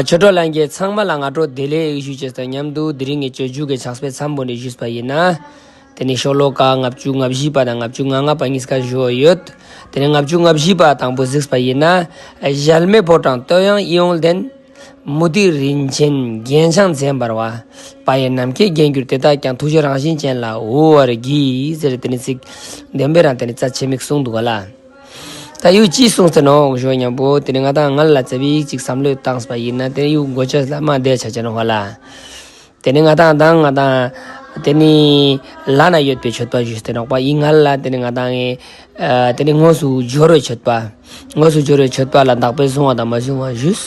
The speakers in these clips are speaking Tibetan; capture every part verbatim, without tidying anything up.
ཆོས་གྲོགས་ལྷན་རྒྱས་ཚང་མ་ལ་སྔ་དྲོ་བདེ་ལེགས་ཞུ་ཅེས་དང་མཉམ་དུ། དེ་རིང་གི་སྤྱོད་འཇུག་གི་ཕྱག་དཔེ་མཚམས་པོ་ནས་ཞུས་པ་ཡིན་ན། དེ་ནས་ཤོ་ལོ་ཀ་ལྔ་བཅུ་ང་བཞི་པ་དང་ལྔ་བཅུ་ང་ལྔ་པ་གཉིས་ཀ་ཞུ་ཡོད། དེ་ནས་ལྔ་བཅུ་ང་བཞི་པ་དང་པོ་གཟིགས་པ་ཡིན་ན། གཞལ་མེད་ཕོ་བྲང་བསྟོད་དབྱངས་ཡིད་འོང་ལྡན། མུ་ཏིག་རིན་ཆེན་རྒྱན་འཕྱང་མཛེས་འབར་བ། པ་ཡི་ནམ་མཁའི་རྒྱན་གྱུར་དེ་དག་ཀྱང་། ཐུགས་རྗེ་རང་བཞིན་ཅན་ལ་འོ་བར་བགྱི། ཟེར་དེ་ནས་ཚིག་བདེན་པའི་རང་དེ་ནས་རྩ་ཆེ་མིག་གསུངས་འདུག་ག་ལ། ད་ཡུལ་ཅི་གསུངས་ཏེ་ནོག་ཞུ་བ་མཉམ་པོ། དེ་ནས་ང་དང་ང་ལ་ཙ་པིག་ཅིག་བསམ་བློ་བཏང་པ་ཡིན་ན། དེ་ནས་ཡུལ་གོ་ཅེས་ལ་མ་བསྡད་ཆ་ཆ་ནོག་ག་ལ། དེ་ནས་ང་དང་དང་ང་དང་། དེ་ནས་བླ་ན་ཡོད་པའི་མཆོད་པ་ཞུས་ཏེ་ནོག་པ། ཡིན་ང་ལ་དེ་ནས་ང་དང་ངའི། ཨ། དེ་ནས་དངོས་སུ་འབྱོར་བའི་མཆོད་པ། དངོས་སུ་འབྱོར་བའི་མཆོད་པ་ལ་བདག་པོས་བཟུང་བ་དང་མ་བཟུང་བ་ཞུས།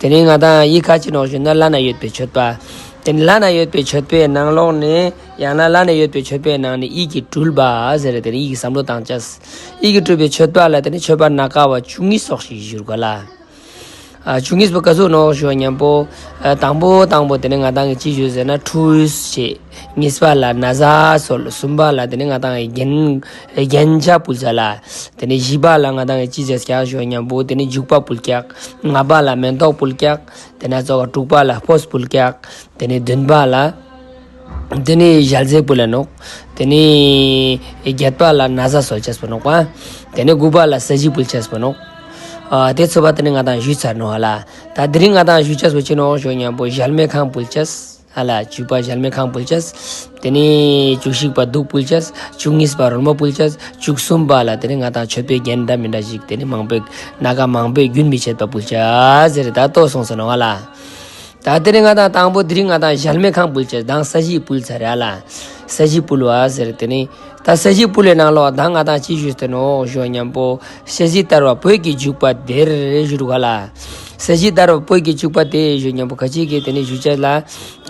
དེ་ནས་ང་དང་ཡི་ག་ཅི་ནོག་ཞུས་ན། བླ་ན་ཡོད་པའི་མཆོད་པ། དེ་ནས་བླ་ན་ཡོད་པའི་མཆོད་པའི་ནང་ལོགས་ནས། ཡང་ན་བླ་ན་ཡོད་པའི་མཆོད་པའི་ནང་ནས་ཡིད་ཀྱིས་སྤྲུལ་པ་ཟེར། དེ་ནས་ཡིད་ཀྱིས་བསམ་བློ་བཏང་ཅེས། ཡིད་ཀྱིས་སྤྲུལ་པའི་མཆོད་པ་ལ་དེ་ནས་མཆོད་པ་སྣ་ཁ་བ་བཅུ་གཉིས་སོགས་ཤིག་ཞུ་ག་ལ། ཨ། བཅུ་གཉིས་པོ་ག་ཟུག་ནོག་ཞུ་བ་མཉམ་པོ། ཨ། དང་པོ་དང་པོ་དེ་ནས་ང་དང་གི་ཅི་ཞུས་ཟེར་ན། ཁྲུས་བྱེད། གཉིས་པ་ལ་ན་བཟའ་གསོལ། གསུམ་པ་ལ་དེ་ནས་ང་དང་གི་རྒྱན། རྒྱན་ཆ་ཕུལ་ཅེས་ལ། དེ་ནས་བཞི་པ་ལ་ང་དང་གི་ཅི་ཟེར་ཀྱག་ཞུ་བ་མཉམ་པོ། དེ་ནས་བྱུག་པ་ཕུལ་ཀྱག། ལྔ་པ་ལ་མེ་ཏོག་ཕུལ་ཀྱག། དེ་ནས་ཙོག་དྲུག་པ་ལ་སྤོས་ཕུལ་ཀྱག། དེ་ནས་བདུན་པ་ལ། དེ་ནས་ཞལ་ཟས་ཕུལ་ལ་ནོག། དེ་ནས་བརྒྱད་པ་ལ་ན་བཟའ་གསོལ་ཅེས་པོ་ནོག་པ། དེ་ནས་དགུ་པ་ལ་ས་གཞི་ཕུལ་ཅེས་པོ་ནོག། ཨ། དེ་ཚོ་པ་དེ་ནས་ང་དང་ཞུས་ཚར་ནོག་ལ། ད་དེ་རིང་ང་དང་ཞུ་ཅེས་པོ་ཅི་ནོག་ཞུ་བ་མཉམ་པོ། གཞལ་མེད་ཁང་ཕུལ་ཅེས། ཨ་ལ། བཅུ་པ་གཞལ་མེད་ཁང་ཕུལ་ཅེས། དེ་ནས་བཅུ་གཅིག་པ་གདུགས་ཕུལ་ཅེས། བཅུ་གཉིས་པ་རོལ་མོ་ཕུལ་ཅེས། བཅུ་གསུམ་པ་ལ་དེ་ནས་ང་དང་མཆོད་པའི་རྒྱན་འདྲ་མི་འདྲ་ཞིག་དེ་ནས་མང་པོས། སྣ་ཁ་མང་པོས་རྒྱུན་མི་འཆད་པ་ཕུལ་ཅེས་ཟེར། ད་ལྟོ་སོང་ཟེར་ནོག་ལ། ད་དེ་ནས་ང་དང་དང་པོ་དེ་རིང་ང་དང་གཞལ་མེད་ཁང་ཕུལ་ཅེས་དང་ས་གཞི་ཕུལ་ཚར་རེད་ལ། ས་གཞི་ཕུལ་བ་ཟེར། དེ་ནས་ད་ས་གཞི་ཕུལ་བའི་ནང་ལོགས་ད་ང་དང་ཅི་ཞུས་ཏེ་ནོག་ཞུ་བ་མཉམ་པོ། ས་གཞི་བསྟར་བ་སྤོས་ཀྱིས་བྱུག་པ་དེར་ཞུ་རུ་ག་ལ། ས་གཞི་བསྟར་བ་སྤོས་ཀྱིས་བྱུག་པ་དེ་ཞུ་མཉམ་པོ། ཁ་ཅིག་གིས་དེ་ནས་ཞུ་ཅེས་ལ།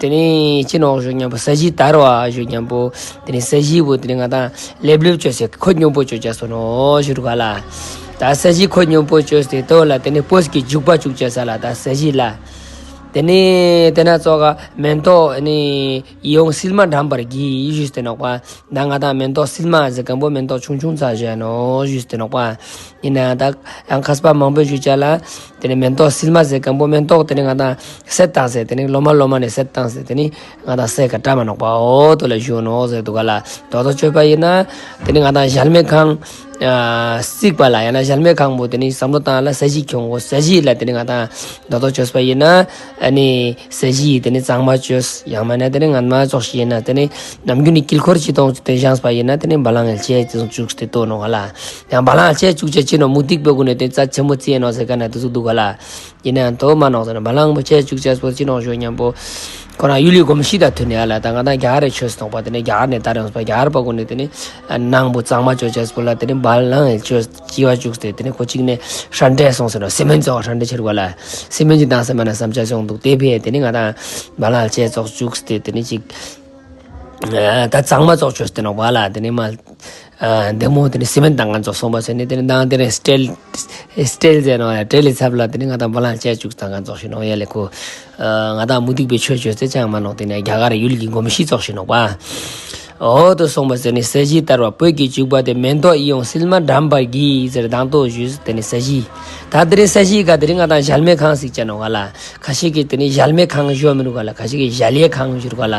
དེ་ནས་ཅི་ནོག་ཞུ་མཉམ་པོ། ས་གཞི་བསྟར་བ་ཞུ་མཉམ་པོ། དེ་ནས་ས་གཞི་བོ་དེ་ནས་ང་དང་ལེབ་ལེབ་བཅོས་སེ་ཁོད་སྙོམས་པོ་བཅོ་ཅེས་སོ་ནོག་ཞུ་རུ་ག་ལ། ད་ས་གཞི་ཁོད་སྙོམས་པོ་བཅོས་ཏེ་ལྟོ་ལ་དེ་ནས་སྤོས་ཀྱིས་བྱུག་པ་བྱུག་ཅེས་ལ། ད་ས་གཞི་ལ། དེ་ནས་དེ་ན་ཙོག་ག་མེ་ཏོག་ནི་ཡིད་འོང་སིལ་མ་དགྲམ་པར་བགྱི་ཞུས་ཏེ་ནོག་པ། ད་ང་དང་མེ་ཏོག་སིལ་མ་ཟེར་མཁན་པོ་མེ་ཏོག་ཆུང་ཆུང་ཙག་ཞིག་ནོག་ཞུས་ཏེ་ནོག་པ། ཡིན་ན་ཡང་ད་ཡང་མཁས་པ་མང་པོས་ཞུ་ཅེས་ལ། དེ་ནས་མེ་ཏོག་སིལ་མ་ཟེར་མཁན་པོ་མེ་ཏོག་དེ་ནས་ང་དང་བསད་བཏང་ཟེར། དེ་ནས་ལོ་མ་ལོ་མ་ནས་བསད་བཏང་ཟེར། དེ་ནས་ང་དང་བསད་ག་བཀྲ་མ་ནོག་པ། འོ་དོ་ལ་ཞུ་ནོག་ཟེར་འདུག་ག་ལ། དོ་དོ་བཅོས་པ་ཡིན་ན། དེ་ནས་ང་དང་གཞལ་མེད་ཁང་། ཨ། བརྩིགས་པ་ལ། ཡང་ན་གཞལ་མེད་ཁང་པོ་དེ་ནས་བསམ་བློ་བཏང་ལ་ས་གཞི་ཁྱོང་གོ། ས་གཞི་ལ་དེ་ནས་ང་དང་དོ་དོ་བཅོས་པ་ཡིན་ན། ཨ་ནི་ས་གཞི་དེ་ནས་གཙང་མ་བཅོས། ཡང་མིན་ན་དེ་ནས་ངན་མ་ཙོག་ཞིག་ཡིན་ན། དེ་ནས་ནམ་རྒྱུན་ནས་དཀྱིལ་འཁོར་ཅིག་སྟོང་དེ་བཞེངས་པ་ཡིན་ན། དེ་ནས་བ་ལང་ངེ་ལྕེ་དེ་ཚོ་བཅུག་སྟེ་ལྟོ་ནོག་ག་ལ། ཡང་བ་ལང་ལྕེ་བཅུག་ཅེས་ཅི་ནོག་མུ་ཏིག་པོའི་སྒོ་ནས་དེ་རྩ་ཆེན་པོ་བརྩིས་ནོག་ཟེར་མཁན་ན་དེ་ཚོ་འདུག་ག་ལ། ཡིན་ན་ཡང་དོ་མ་ནོག་ཟེར་ན། བ་ལང་པོ་ལྕེ་བཅུག་ཅེས་པོ་ཅི་ནོག་ཞུ་མཉམ་པོ། ཁོ་རང་ཡུལ་ལི་གོམས་གཤིས་དང་མཐུན་ནས་ཨ་ལ། ད་ང་དང་རྒྱ་གར་རེ་ཆོས་སུ་གཏོགས་པ། དེ་ནས་རྒྱ་གར་ནས་ད་རེ་ཡོང་པ། རྒྱ་གར་པ་ཀུན་ནས་དེ་ནས་ནང་པོ་གཙང་མ་བཅོ་ཅེས་པོ་ལ་དེ་ནས་བ་ལང་ངེ་ལྕེ་བཅུག་སྟེ། དེ་ནས་ཁོ་གཅིག་ནས་ཧྲན་ཏེ་སོང་ཟེར་ནོག་སི་མེན་ཙོག་ཧྲན་ཏེ་ཆེར་བ་ལ། སི་མེན་ཅིག་བཏང་ཟེར་མ་ན་བསམ་ཆ་སོང་འདུག་དེ་བས་དེ་ནས་ང་དང་བ་ལང་ལྕེ་ཙོག་བཅུག་སྟེ་དེ་ནས་ཅིག་ད་གཙང་མ་ཙོག་བཅོས་ཏེ་ནོག་པ་ལ། དེ་ནས་མ། ཨ། འདི་མོ་དེ་ནས་སི་མེན་བཏང་མཁན་ཙོག་སོང་པ་ཟེར་ནས། དེ་ནས་མདང་དེ་ནས་སྤྲེལ། སྤྲེལ་ཟེར་ནོག་ཡ། སྤྲེལ་ལི་ཚབ་ལ་དེ་ནས་ང་དང་བ་ལང་ལྕེ་བཅུག་བཏང་མཁན་ཙོག་ཞིག་ནོག་ཡ་ལེ་ཁོ། ཨ། ང་དང་མུ་སྟེགས་པའི་ཆོས་བཅོས་ཏེ་ཅང་མ་ནོག་དེ་ནས་རྒྱ་གར་ཡུལ་གྱི་གོམས་གཤིས་ཙོག་ཞིག་ནོག་པ། འོ་དོ་སོང་པ་ཟེར་ནས། ས་གཞི་བསྟར་བ་སྤོས་ཀྱིས་བྱུག་པ་དེ། མེ་ཏོག་ཡིད་འོང་སིལ་མ་དགྲམ་པར་བགྱི་ཟེར་དང་དོ་ཞུས། དེ་ནས་ས་གཞི། ད་དེ་རིང་ས་གཞི་ག་དེ་རིང་ང་དང་གཞལ་མེད་ཁང་ཟེར་ཅེས་ནོག་ག་ལ། ཁ་ཤས་ཀྱིས་དེ་ནས་གཞལ་མེད་ཁང་ཞུ་བ་མི་འདུག་ག་ལ། ཁ་ཤས་ཀྱིས་གཞལ་ཡས་ཁང་ཞུ་རུ་ག་ལ།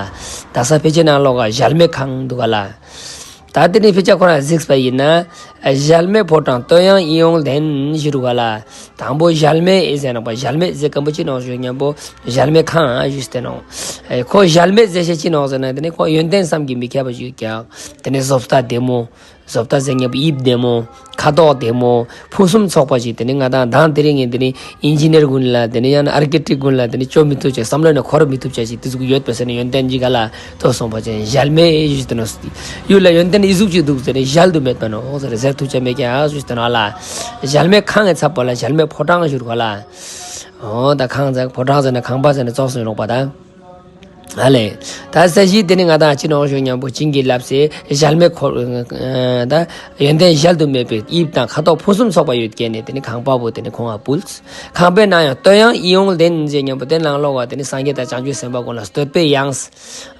ད་ས་ཕལ་ཆེར་ནང་ལོགས་ཀ་གཞལ་མེད་ཁང་འདུག་ག་ལ། ད་དེ་ནས་ཕལ་ཆེར་ཁོ་རང་གཟིགས་པ་ཡིན་ན། གཞལ་མེད་ཕོ་བྲང་བསྟོད་དབྱངས་ཡིད་འོང་ལྡན་ཞུ་རུ་ག་ལ། དང་པོ་གཞལ་མེད་ཨེ་ཟེར་ནོག་པ། གཞལ་མེད་ཟེར་མཁན་པོ་ཅི་ནོག་ཞུ་མཉམ་པོ། གཞལ་མེད་ཁང་ཞུས་ཏེ་ནོག་ཁོ་གཞལ་མེད་ཟེར་ཤེས་ཅི་ནོག་ཟེར་ན། དེ་ནས་ཁོ་ཡོན་ཏན་བསམ་གྱིས་མི་ཁྱབ་པ་ཞིག་ཀྱང་། དེ་ནས་བཟོ་ལྟ་བདེ་མོ། བཟོ་ལྟ་ཟེར་མཁན་པོ་དབྱིབས་བདེ་མོ། ཁ་དོག་བདེ་མོ། ཕུན་སུམ་ཚོགས་པ་ཞིག་དེ་ནི་ང་དང་དང་དེ་རིང་ངས་དེ་ནི་ཨིན་ཇི་ནེར་ཀུན་ལ། དེ་ནི་ཡང་ན་ཨར་ཀི་ཊེག་ཀུན་ལ། དེ་ནི་བཅོ་མི་ཐུབ་ཅེས། བསམ་བློ་ནས་འཁོར་མི་ཐུབ་ཅེས་ཞིག་དེ་ཟུག་ཡོད་པ་ཟེར་ནས། ཡོན་ཏན་ཅིག་ག་ལ་ལྟོས་སོང་པ་ཅན། གཞལ་མེད་ཞུས་ཏེ་ནོག་ཡུལ་ལ་ཡོན་ཏན་ཨི་ཟུག་ཅིག་འདུག་ཟེར་ནས་གཞལ་དུ་མེད་པ་ནོག་ཟེར་ཟེར་ཐུབ་ཅེས་མེད་ཀྱང་ཞུས་ཏེ་ནོག་ལ། གཞལ་མེད་ཁང་གི་ཚབ་པ་ལ་གཞལ་མེད་ཕོ་བྲང་ཞུ་རུ་ག་ལ། འོ་ད་ཁང་ཟེར་ཕོ་བྲང་ཟེར་ན་ཁང་པ་ཟེར་ན་ཙོག་སོང་ནོག་པ་ད། ཨ་ལས། ད་ས་གཞི་དེ་ནི་ང་དང་ཅི་ནོག་ཞུ་སྙམ་པོ་བྱིན་གྱིས་བརླབས་སའི་གཞལ་མེད་འཁོར། ད་ཡོན་ཏན་གཞལ་དུ་མེད་པའི་དབྱིབས་དང་ཁ་དོག་ཕུན་སུམ་ཚོགས་པ་ཡོད་མཁན་ནི་དེ་ནི་ཁང་པ་པོ་དེ་ནི་ཁོང་ང་ཕུལ། ཁང་པའི་ནང་ཡང་བསྟོད་དབྱངས་ཡིད་འོང་ལྡན་ཞུ་སྙམ་པོ་དེ་ནང་ལོགས་ཀ་དེ་ནི་སངས་རྒྱས་དང་བྱང་ཆུབ་སེམས་དཔའ་ཀུན་ལ་བསྟོད་པའི་དབྱངས།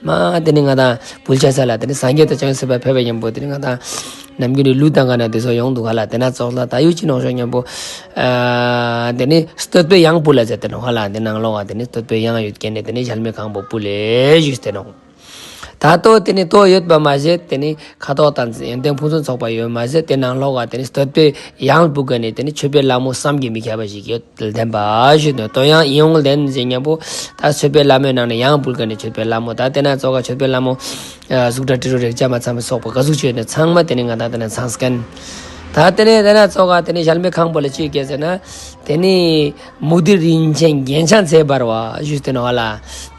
མ་དེ་ནི་ང་དང་ཕུལ་བྱ་ས་ལ་དེ་ནི་སངས་རྒྱས་དང་བྱང་ཆུབ་སེམས་དཔའ་ཕེབས་པ་སྙམ་པོ་དེ་ནི་ང་དང་ནམ་རྒྱུན་ནི་གླུ་དང་ག་ན་དེ་ཚོ་ཡོང་འདུག་ག་ལ། དེ་ན་ཙོགས་ལ་ད་ཡུ་ཅི་ནོག་ཞུ་སྙམ་པོ། ཨ་དེ་ནི་བསྟོད་པའི་དབྱངས་ཕུལ་ལ་ཟེར་དེ་ནོག་ག་ལ། དེ་ནང་ལོགས་ཀ་དེ་ནི་བསྟོད་པའི་དབྱངས་ཡོད་མཁན་ནི་དེ་ནི་གཞལ་མེད་ཁང་པོ་ཕུལ་ལེ་ཞུས་ཏེ་ནོག་ད་ལྟོ་དེ་ནི་ལྟོ་ཡོད་པ་མ་ཟད་དེ་ནི་ཁ་དོག་དང་ཡོན་ཏན་ཕུན་སུམ་ཚོགས་པ་ཡོད་མ་ཟད་དེ་ནང་ལོགས་ཀ་དེ་ནི་བསྟོད་པའི་དབྱངས་ཕུལ་མཁན་ནི་དེ་ནི་མཆོད་པའི་ལྷ་མོ་བསམ་གྱིས་མི་ཁྱབ་པ་ཞིག་ཡོད། ལྡན་པ་ཞུས་ནས་བསྟོད་དབྱངས་ཡིད་འོང་ལྡན་ཞུ་སྙམ་པོ། ད་མཆོད་པའི་ལྷ་མོའི་ནང་ནས་ཡང་ཕུལ་མཁན་ནི་མཆོད་པའི་ལྷ་མོ། ད་དེ་ན་ཙོགས་ཀ་མཆོད་པའི་ལྷ་མོ། ཨ་གཟུགས་སྒྲ་དྲི་རོ་རེག་བྱ་མ་ཚང་མ་སོགས་པ་ག་ཟུག་ཅིག་ཡོད་ན་ཚང་མ་དེ་ནི་ང་དང་དེ་ན་ཚང་མཁན། ད་དེ་ནི་དེ་ན་ཙོགས་ཀ་དེ་ནི་གཞལ་མེད་ཁང་པོ་ལ་ཅི་སྐྱེས་ཟེར་ན། དེ་ནི་མུ་ཏིག་རིན་ཆེན་རྒྱན་ཆ་མཛེས་འབར་བ་ཞུས་ཏེ་ནོག་ག་ལ།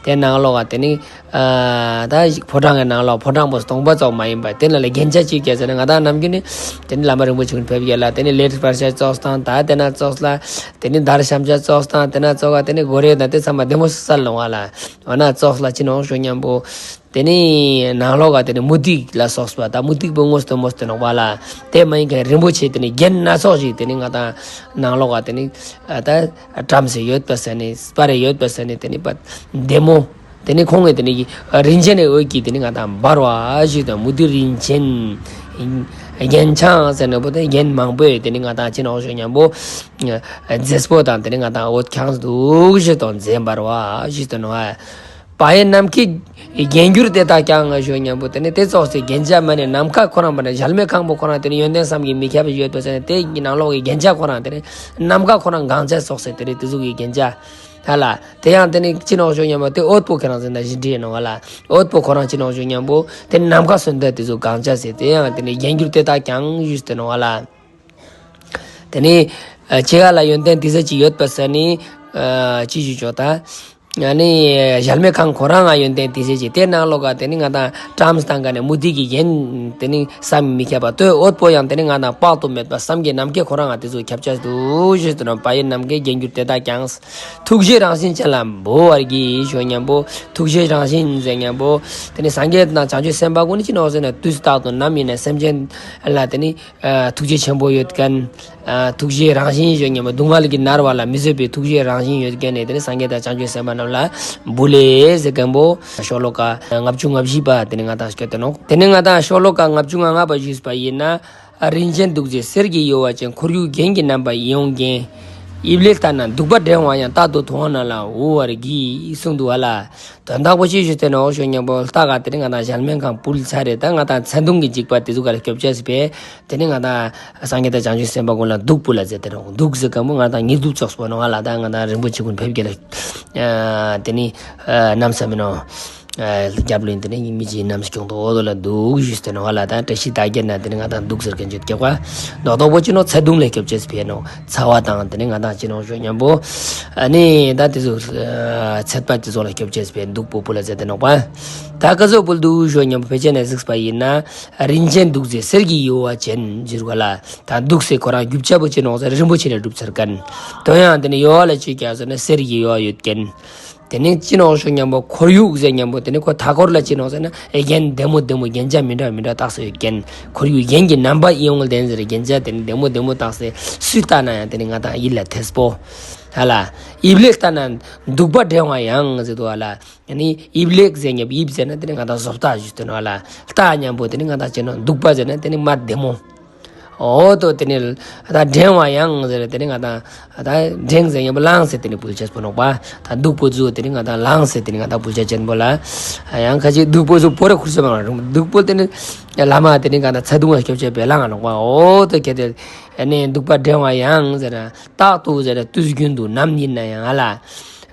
དེ་ནང་ལོགས་ཀ་དེ་ནི། ཨ་ད་ཕོ་བྲང་གི་ནང་ལོགས་ཕོ་བྲང་པོ་སྟོང་པ་ཙོགས་མ་ཡིན་པར་དེ་ལ་ལ་རྒྱན་ཆ་ཅིག་སྐྱེས་ཟེར་ན་ང་དང་ནམ་རྒྱུན་ནི་དེ་ནི་བླ་མ་རིན་པོ་ཆེ་ཀུན་ཕེབས་ཡ་ལ་དེ་ནི་ལེགས་པར་བཤད་ཙོགས་དང་ད་དེ་ན་ཙོགས་ལ་དེ་ནི་དར་ཤམ་བྱ་ཙོགས་དང་དེ་ན་ཙོགས་ཀ་དེ་ནི་གོ་རེ་དང་དེ་ཚང་མ་བདེ་མོ་སལ་ལོང་བ་ལ། འོ་ན་ཙོགས་ལ་ཅི་ནོག་ཞུ་སྙམ་པོ། དེ་ནི་ནང་ལོགས་ཀ་དེ་ནི་མུ་ཏིག་ལ་སོགས་པ་ད་མུ་ཏིག་པོ་དངོས་སུ་དངོས་སུ་ནོག་པ་ལ། དེ་མ་ཡིན་མཁན་རིན་པོ་ཆེ་དེ་ནི་རྒྱན་སྣ་ཚོགས་ཤིག་དེ་ནི་ང་དང་ནང་ལོགས་ཀ་དེ་ནི་ཨ་ད་བཀྲམ་སེ་ཡོད་པ་ཟེར་ནི་སྤར་རེ་ཡོད་པ་ཟེར་ནི་དེ་ནི་པ་བདེ་མོ། དེ་ནི་ཁོང་གི་དེ་ནི་རིན་ཆེན་གྱི་འོད་ཀྱིས་དེ་ནི་ང་དང་འབར་བ་ཞིག་དང་མུ་ཏིག་རིན་ཆེན། རྒྱན་ཆ་ཟེར་ནི་པོ་དེ་རྒྱན་མང་པོས་དེ་ནི་ང་དང་ཅི་ནོག་ཞུ་སྙམ་པོ། མཛེས་པོ་དང་དེ་ནི་ང་དང་འོད་ཁྱངས་འདུག་ཞིག་དང་མཛེས་འབར་བ་ཞིག་དང་ནོག་པ། པ་ཡི་ནམ་མཁའི་རྒྱན་གྱུར་དེ་དག་ཀྱང་ཞུ་སྙམ་པོ་དེ་ནི་དེ་ཙོགས་སེ་རྒྱན་ཆ་མ་ནི་ནམ་མཁའ་ཁོ་རང་པ་ནི་གཞལ་མེད་ཁང་པོ་ཁོ་རང་དེ་ནི་ཡོན་ཏན་བསམ་གྱིས་མི་ཁྱབ་པ་ཡོད་པ་ཟེར་ནས་དེ་ཡི་ནང་ལོགས་ཀྱི་རྒྱན་ཆ་ཁོ་རང་དེ་ནི་ནམ་མཁའ་ཁོ་རང་གང་ཆ་ཙོགས་སེ་དེ་ནི་དེ་ཟུག་གི་རྒྱན་ཆ་ཧ་ལ། དེ་ཡང་དེ་ནི་ཅི་ནོག་ཞུ་སྙམ་པོ་དེ་འོད་པོ་ཁྱེད་རང་ཟེར་ན་བཞིན་བྲིས་ནོག་ག་ལ། འོད་པོ་ཁོ་རང་ཅི་ནོག་ཞུ་སྙམ་པོ་དེ་ནམ་མཁའ་སོན་དེ་དེ་ཟུག་གང་ཆ་ཟེར་དེ་ཡང་དེ་ནི་རྒྱན་གྱུར་དེ་དག་ཀྱང་ཞུས་ཏེ་ནོག་ག་ལ། དེ་ནི་ཨ་ཅི་ག་ལ་ཡོན་ཏན་དེ་ཟེར་ཅིག་ཡོད་པ་ཟེར་ནི་ཨ་ཅི་ཞུ་ཆོག་ད། ཨ་ནི་གཞལ་མེད་ཁང་ཁོ་རང་ང་ཡོན་ཏན་དེ་ཟེར་ཅིག་དེ་ནང་ལོགས་ཀ་དེ་ནི་ང་དང་བཀྲམ་སྟངས་ཀ་ནས་མུ་ཏིག་གི་རྒྱན་དེ་ནི་བསམ་མི་ཁྱབ་པ་སྟོད་འོད་པོ་ཡང་དེ་ནི་ང་དང་དཔག་ཏུ་མེད་པ་བསམ་གྱིས་ནམ་མཁའི་ཁོ་རང་ང་དེ་ཚོ་ཁྱབ་ཆ་འདུག་ཞུས་ཏེ་ནོག་པ་ཡི་ནམ་མཁའི་རྒྱན་གྱུར་དེ་དག་ཀྱང་། ཐུགས་རྗེའི་རང་བཞིན་ཅན་ལ་འབུལ་བར་བགྱི་ཞུ་སྙམ་པོ་ཐུགས་རྗེའི་རང་བཞིན་ཟེར་སྙམ་པོ་དེ་ནི་སངས་རྒྱས་དང་བྱང་ཆུབ་སེམས་དཔའ་ཀུན་ནི་ཅི་ནོག་ཟེར་ན་དུས་རྟག་ཏུ་ནམ་ཡིན་ན་སེམས་ཅན་ལ་དེ་ནི། ཨ་ཐུགས་རྗེ་ཆེན་པོ་ཡོད་མཁན། ཨ་ཐུགས་རྗེའི་རང་བཞིན་ཞུ་སྙམ་པོ་སྡུག་བསྔལ་གྱིས་མནར་བ་ལ་མི་བཟོད་པའི་ཐུགས་རྗེའི་རང་བཞིན་ཡོད་མཁན་ནི་དེ་ནི་སངས་རྒྱས་དང་བྱང་ཆུབ་སེམས་དཔའ་རྣམས་ལ་འབུལ་ལེ་ཟེར་མཁན་པོ་ཤོ་ལོ་ཀ་ལྔ་བཅུ་ང་བཞི་པ་དེ་ནི་ང་དང་སྐྱོད་དེ་ནོག་དེ་ནི་ང་དང་ཤོ་ལོ་ཀ་ལྔ་བཅུ་ང་ལྔ་པ་ཞུས་པ་ཡིན་ན། ཨ་རིན་ཆེན་གདུགས་མཛེས་གསེར་གྱི་ཡུ་བ་ཅན། ཁོར་ཡུག་རྒྱན་གྱི་རྣམ་པ་ཡིད་འོང་ལྡན། དབྱིབས་ལེགས་ལྟ་ན་སྡུག་པ་བསྒྲལ་བ་ཡང་། རྟག་ཏུ་ཐུབ་དབང་རྣམས་ལ་འབུལ་བར་བགྱི་གསུངས་འདུག་ག་ལ། དོན་དག་པོ་ཅི་ཞུས་ཏེ་ནོག་ཞུ་སྙམ་པོ་ལྟ་ག་དེ་ནི་ང་དང་གཞལ་མེད་ཁང་ཕུལ་ཚར་རེད། ད་ང་དང་མཚན་གདུང་གི་འཇིགས་པ་དེ་ཚོ་ག་ལ་སྐྱོབ་བྱ་ཟེར་བས། དེ་ནི་ང་དང་སངས་རྒྱས་དང་བྱང་ཆུབ་སེམས་དཔའ་ཀུན་ལ་གདུགས་ཕུལ་ལ་ཟེར་ཏེ་ནོག་གདུགས་ཟེར་མཁན་པོ་ང་དང་ཉེ་གདུགས་ཙོགས་པོ་ནོག་ག་ལ། ད་ང་དང་རིན་པོ་ཆེ་ཀུན་ཕེབས་རྒྱུ་ལ། ཨ་དེ་ནི་ཨ་གནམ་ས་མིན་ནོག་ཨ་རྒྱབ་ལོན་དེ་ནི་མི་ཅིག་གནམ་ས་སྐྱོང་དོ་འོ་དོ་ལ་གདུགས་ཞུས་ཏེ་ནོག་ག་ལ། ད་བཀྲ་ཤིས་རྟགས་བརྒྱད་ན་དེ་ནི་ང་དང་གདུགས་ཟེར་མཁན་ཅིག་སྐྱོབ་པ། རྡོག་རྡོག་པོ་ཅི་ནོག་མཚན་གདུང་ལ་སྐྱོབ་བྱ་ཟེར་བས་ནོག་ཚ་བ་དང་དེ་ནི་ང་དང་ཅི་ནོག་ཞུ་སྙམ་པོ། ཨ་ནི་ད་དེ་ཚོ་ཚད་པ་དེ་ཚོ་ལ་སྐྱོབ་བྱ་ཟེར་བས་གདུགས་པོ་ཕུལ་ལ་ཟེར་ཏེ་ནོག་པ། ད་ག་ཚོད་ཕུལ་འདུག་ཞུ་སྙམ་པོ་ཕལ་ཆེར་ནས་གཟིགས་པ་ཡིན་ན། རིན་ཆེན་གདུགས་མཛེས་གསེར་གྱི་ཡུ་བ་ཅན་ཟེར་ག་ལ། ད་གདུགས་ཟེར་ཁོ་རང་རྒྱུ་ཆ་པོ་ཅི་ནོག་ཟེར་རིན་པོ་ཆེ་ལས་གྲུབ་ཚར་མཁན། དོན་ཡང་དེ་ནི་ཡུ་བ་ལ་ཅི་སྐྱེས་ཟེར་ན་གསེར་གྱི་ཡུ་བ་ཡོད་མཁན། དེ་ནི་ཅི་ནོག་ཞུ་སྙམ་པོ་ཁོར་ཡུག་ཟེར་སྙམ་པོ་དེ་ནི་ཁོ་མཐའ་འཁོར་ལ་ཅི་ནོག་ཟེར་ན་རྒྱན་བདེ་མོ་བདེ་མོ་རྒྱན་ཆ་མི་འདྲ་མི་འདྲ་བཏགས་སེ་ཡོད་མཁན། ཁོར་ཡུག་རྒྱན་གྱི་རྣམ་པ་ཡིད་འོང་ལྡན་ཟེར་རྒྱན་ཆ་དེ་ནི་བདེ་མོ་བདེ་མོ་བཏགས་སེ་སུས་བལྟས་ན་ཡང་དེ་ནི་ང་དང་ཡིད་ལ་ཐེས་པོ། ཧ་ལ། དབྱིབས་ལེགས་ལྟ་ན་སྡུག་པ་བསྒྲལ་བ་ཡང་ཟེར་འདུག་ག་ལ། ཡང་ནི་དབྱིབས་ལེགས་ཟེར་སྙམ་པོ་དབྱིབས་ཟེར་ན་དེ་ནི་ང་དང་བཟོ་ལྟ་ཞུས་ཏེ་ནོག་ག་ལ། ལྟ་སྙམ་པོ་དེ་ནི་ང་དང་ཅི་ནོག་སྡུག་པ་ཟེར་ན་དེ་ནི་མ་བདེ་མོ། འོ་དོ་དེ་ནི་ད་བསྒྲལ་བ་ཡང་ཟེར་དེ་ནི་ང་དང་ད་བསྒྲལ་ཟེར་སྙམ་པོ་བླངས་ཟེར་དེ་ནི་ཕུལ་བྱ་པོ་ནོག་པ། ད་སྡུག་པོ་ཚོ་དེ་ནི་ང་དང་བླངས་ཟེར་དེ་ནི་ང་དང་ཕུལ་བྱ་ཅན་པོ་ལ། ཡང་ཁ་ཅིག་སྡུག་པོ་ཚོ་པོ་ར་ཁུར་སེ་མ་རུང་སྡུག་པོ་དེ་ནི་བླ་མ་དེ་ནི་ང་དང་ཚ་གདུང་ལ་སྐྱོབ་བྱ་བས་བླངས་ནོག་པ། འོ་དོ་ཁྱེད་དེ་ནི་སྡུག་པ་བསྒྲལ་བ་ཡང་ཟེར་ན་རྟག་ཏུ་ཟེར་ན་དུས་རྒྱུན་དུ་ནམ་ཡིན་ན་ཡང་ང་ལ།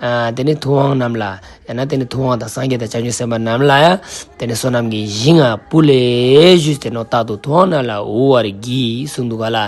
ཨ་དེ་ནི་ཐུབ་དབང་རྣམས་ལ། ཡང་ན་དེ་ནི་ཐུབ་དབང་དང་སངས་རྒྱས་དང་བྱང་ཆུབ་སེམས་དཔའ་རྣམས་ལ་ཡང་དེ་ནི་བསོད་ནམས་ཀྱི་གཞི་ལྔ་ཕུལ་ལེ་ཞུས་ཏེ་ནོག་རྟག་ཏུ་ཐུབ་དབང་རྣམས་ལ་འབུལ་བར་བགྱི་གསུངས་འདུག་ག་ལ།